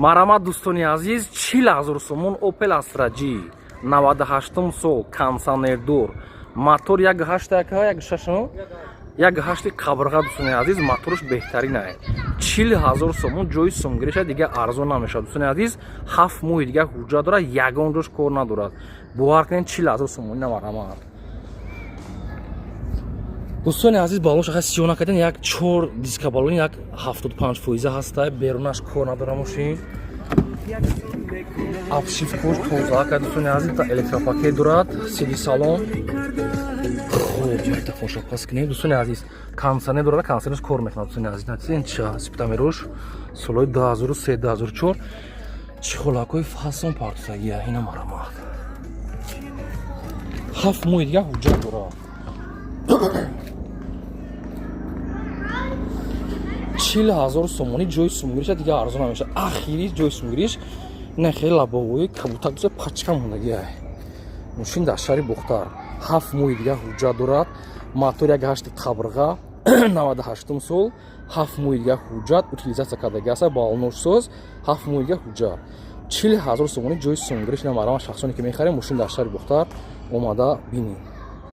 Марҳамат, дӯстони азиз, 40 000 сомон Опел Астра Ҷи, 98-ум сол, кондиционердор, мотор 1,8, 1,6, 1,8 қабрға. Дӯстони азиз, моторш беҳтаринае. 40 000 сомон ҷои сумгириша, дига арзон намешавад. Дӯстони азиз, 7 моҳи дига ҳуҷҷат дорад, ягон ҷош кор надорад. Бовар кунед, 40 000 сомонӣ на. Марҳамат, дӯстони азиз, баллонш аха сиёҳ накарден, як чор диска баллон, як 75 фоиза ҳаста, берунаш кор надора. Мошин обшивкош тоза кард. Дӯстони азиз, электропакет дорад, сиди салон. Хуб, майтафонша пас кунем. Дӯстони азиз, кондиционер дорад, кондиционерш кор мекунад. Дӯстони азиз, натиҷа ча спидометрош солҳои 2003, 2004, чехолакҳои фасон партусагия. Ина, марҳамат, 7 моҳи дига ҳуҷҷат дорад. 40 000 сомонӣ ҷои сумгириша, дига арзон намешавад. Ахири ҷои сумгириш ина, хеле лабовои кабутак дуса пачка мондагиай. Мошин дар шаҳри Бохтар, 7 моҳи дига ҳуҷҷат дорад, мотор 1,8 қабрға, 98-ум сол, 7 моҳи дига ҳуҷҷат, утилизация кардаги аста, балношсоз, 7 моҳи дига ҳуҷҷат, 40 000 сомонӣ ҷои сумгириш. Ина, марҳамат, шахсоне ки мехарем, мошин дар шаҳри Бохтар, омада бинед.